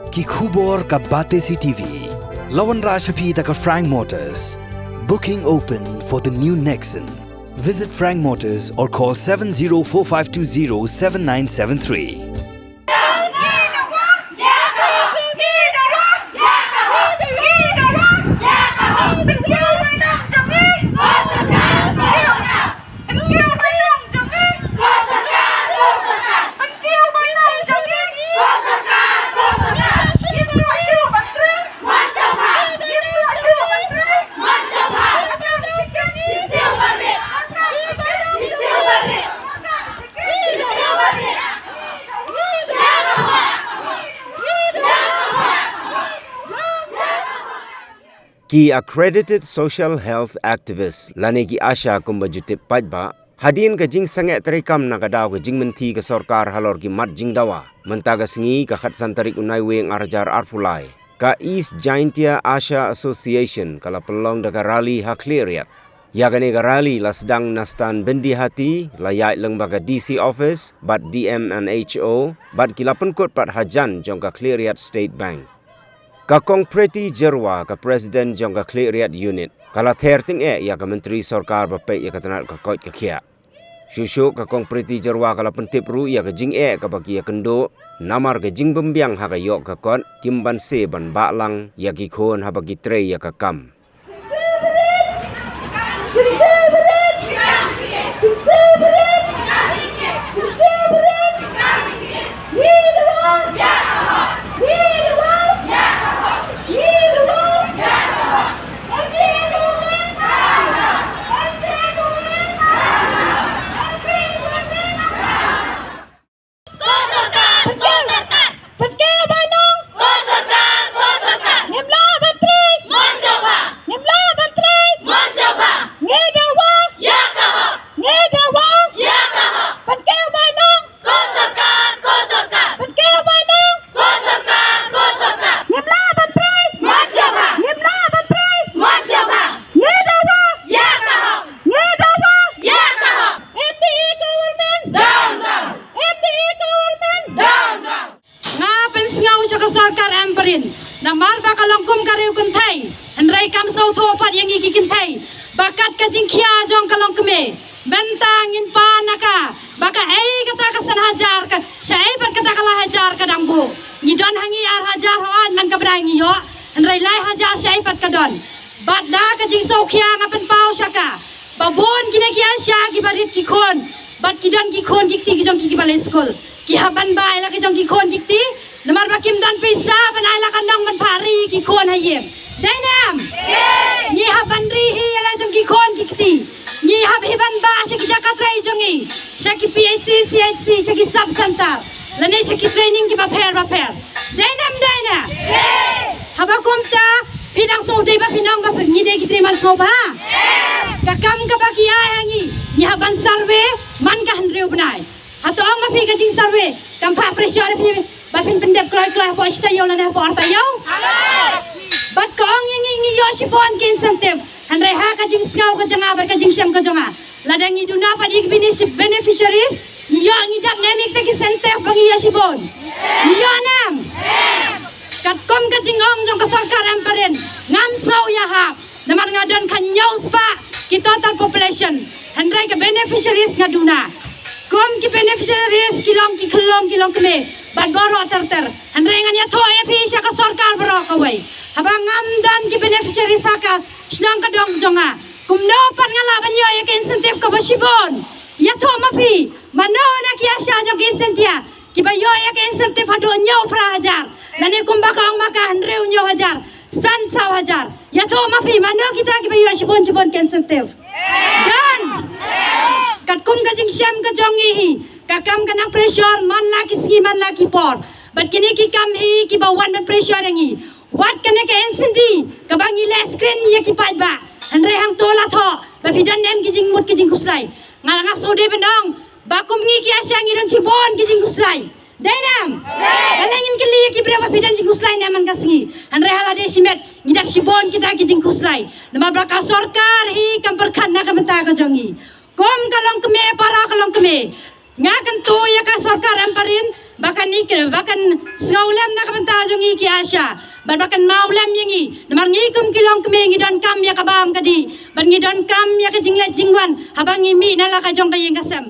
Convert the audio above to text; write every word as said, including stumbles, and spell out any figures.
Ki khubor ka Batesi T V. La wanrah sha phi da ka Frank Motors. Booking open for the new Nexon. Visit Frank Motors or call seven zero four five two zero seven nine seven three. Ki accredited social health activist lane ki ASHA kumba ju tip paidbah, hadien ka jingsangeh treikam na ka daw ka jingmynthi ka sorkar halor ki mat jingdawa, mynta ka sngi ka khatsan tarik u Naiwieng ar hajar arphew lai, ka East Jaintia ASHA Association ka la pynlong da ka rally ha Khliehriat. Ïa kane ka rally la sdang na Stan Byndihati, la ïaid lyngba ka D C office bad D M and H O, bad ki la pynkut pat hajan jong ka Khliehriat State Bank. Ka Kong Pretty Jyrwa, ka President jong ka Khliehriat Unit, ka la ther tyngeh ïa ka Myntri Sorkar ba peit ïa ka tnat ka koit ka khiah. Shuh shuh ka Kong Pretty Jyrwa ka la pyntip ruh ïa ka jingeh kaba ki ïakynduh namar ka jingbymbiang ha ka ïoh ka kot, kim banse ban bah lang ïa ki khun haba ki trei ïa ka kam. Ko sorkar, ko sorkar. Pynkew bainong. Ko sorkar, ko sorkar. Ngim lah ban trei. Mon sngewbha. Ngim lah ban trei. Mon sngewbha. Ngi dawa. Ïa ka hok. Ngi dawa. Ïa ka hok. Pynkew bainong. Ko sorkar, ko sorkar. Pynkew bainong. Ko sorkar, ko sorkar. Ngim lah ban trei. Mon sngewbha. Ngim lah ban trei. Mon sngewbha. Ngi dawa. Ïa ka hok. Ngi dawa. Ïa ka hok. M D A government. Down, down. M D A government. Down, down. Nga pynsngew sha ka sorkar M P rin, namar ba ka long kum ka riew kynthei, hynrei kam sngewthuh pat ïa ngi ki kynthei ba kat ka jingkhia jong ka longkmie. Mynta ngin pan na ka ba kaei kata ka san hajar ka, shaei pat kata ka lai hajar ka dang buh. Ngi don ha ngi ar hajar hooid man ka bnai ngi ïoh, hynrei lai hajar shaei pat ka don. Bad da ka jingsngewkhia nga pynpaw sha ka ba bun kine ki ASHA kiba rit ki khun, bad ki don ki khun ki kti ki jong ki kiba leit skul. Ki hap ban bah ïa la ki jong ki khun ki kti, namar ba kim don pisa ban ai la ka nong ban phah ri ki khun ha ïing. Dei ne em? Ngi hap ban ri hi ïa la jong ki khun ki kti. Ngi hap hi ban bah sha ki jaka trei jong ngi, sha ki P H C, C H C, sha ki sub center, lane sha ki training kiba pher ba pher. Dei ne em dei ne? Haba kumta phi dang sngewdei ba phin ong ba phi, ngi dei ki trei man sngewbha? Ka kam kaba ki ai ha ngi, ngi hap ban survey man ka hynriew bnai. Hato ong ma phi ka jingsurvey kam phah pressure ïa phi ba phin pyndep kloi kloi hapoh shi taïew lane hapoh ar taïew? Bad ka ong ïa ngi, ngi ïoh shibun ki incentive. Hynrei ha ka jingsngew ka jong nga bad ka jingshem ka jong nga, lada ngi duna pat ïa ki bene-, beneficiaries, ngi ïoh, ngi dap ne em ïa kita ki incentive ba ngi ïoh shibun? Ngi ïoh ne em? Katkum ka jingong jong ka sorkar M P rin, ngam sngew ïahap. Namar nga don khathynñiew spah ki total population, hynrei ka beneficiaries nga duna. Kum ki beneficiaries ki long ki khyllung ki longkmie bad baroh ter ter. Hynrei ngan ïathuh ïa phi sha ka sorkar baroh kawei, haba ngam don ki beneficiaries ha ka shnong ka dong jong nga, kumno pat nga lah ban ïoh ïa ka incentive kaba shibun? Ïathuh ma phi, mano na ki ASHA jong ka East Jaintia kiba ïoh ïa ka incentive haduh hynñiew phra hajar, lane kumba ka ong ma ka hynriew hynñiew hajar, san saw hajar? Ïathuh ma phi, mano kita kiba ïoh shibun shibun ka incentive? Don. Katkum ka jingshem ka jong ngi hi, ka kam ka nang pressure man la ki sngi man la ki por. Bad kine ki kam hi kiba wan ban pressure ïa ngi. Wat kane ka N C D kaba ngi leh screen ïa ki paidbah. Hynrei hangto la thoh ba phi don ne em ki jingmut ki jingkhuslai. Nga la, nga shu dei ban ong ba kum ngi ki ASHA ngi don shibun ki jingkhuslai. Dei ne em? Balei ngim kylli ïa ki briew ba phi don jingkhuslai ne em man ka sngi? Hynrei ha lade shimet ngi dap shibun kita ki jingkhuslai. Namar ba ka sorkar hi kam pyrkhat na ka bynta ka jong ngi. Kum ka longkmie, para ka longkmie, nga kyntu ïa ka sorkar M P rin, ba kan ïa ki, ba kan sngewlem na ka bynta jong ngi ki ASHA, bad ba kan mawlem ïa ngi. Namar ngi kum ki longkmie ngi donkam ïa ka bam ka dih, bad ngi donkam ïa ka jingleit jingwan haba ngi mih na la ka jong ka ïing ka sem.